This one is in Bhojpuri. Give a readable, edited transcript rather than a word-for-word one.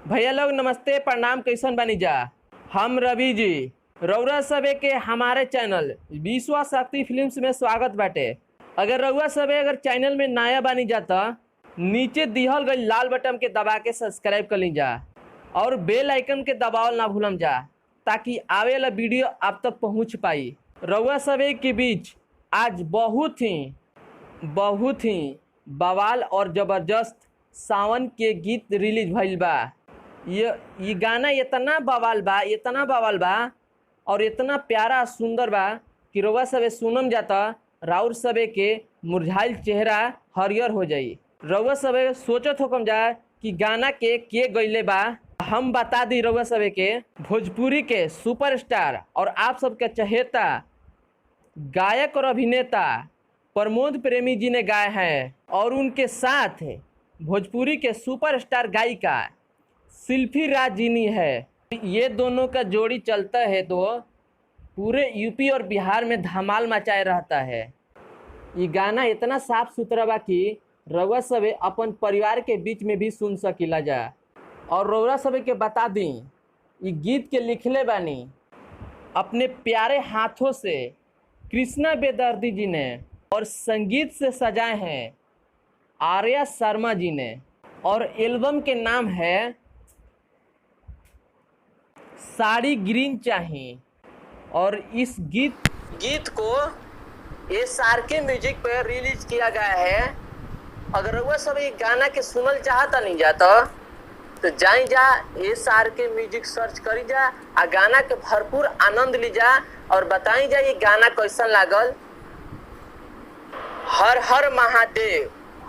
भैया लोग नमस्ते, प्रणाम। कैसन बानी जा? हम रवि जी रउरा सभे के हमारे चैनल विश्वा शक्ति फिल्म्स में स्वागत बाटे। अगर रउआ सभे अगर चैनल में नया बानी जा त नीचे दिहल गई लाल बटन के दबा के सब्सक्राइब कर ली जा और बेल आइकन के दबावल ना भूलम जा, ताकि आवे वाला वीडियो आप तक पहुंच पाई। रउआ सभे के बीच आज बहुत ही बवाल और ज़बरदस्त सावन के गीत रिलीज भइल बा। ये गाना इतना बवाल बा, इतना बवाल बा और इतना प्यारा सुंदर बा कि रउआ सभे सुनम जाता राउर सभे के मुरझाइल चेहरा हरियर हो जाई। रउआ सभे सोचत होकम जा कि गाना के गइले बा। हम बता दी रउआ सभे के, भोजपुरी के सुपरस्टार और आप सबके चहेता गायक और अभिनेता प्रमोद प्रेमी जी ने गाए हैं और उनके साथ भोजपुरी के सुपरस्टार गायिका शिल्पी राज जी ने है। ये दोनों का जोड़ी चलता है तो पूरे यूपी और बिहार में धमाल मचाए रहता है। ये गाना इतना साफ सुथरा बा कि रउआ सभे अपन परिवार के बीच में भी सुन सकीला जा। और रउआ सभे के बता दी, ये गीत के लिखले बानी अपने प्यारे हाथों से कृष्णा बेदर्दी जी ने और संगीत से सजाए हैं आर्या शर्मा जी ने और एल्बम के नाम है साड़ी ग्रीन चाहिए। और इस गीत गीत को SRK music पर रिलीज किया गया है। अगर रउआ सब ये गाना के सुनल चाहता नहीं जाता तो जाई जा, SRK music search करी जा आ गाना के भरपूर आनंद ली जा और बताई जा ये गाना कैसन लागल। हर हर महादेव।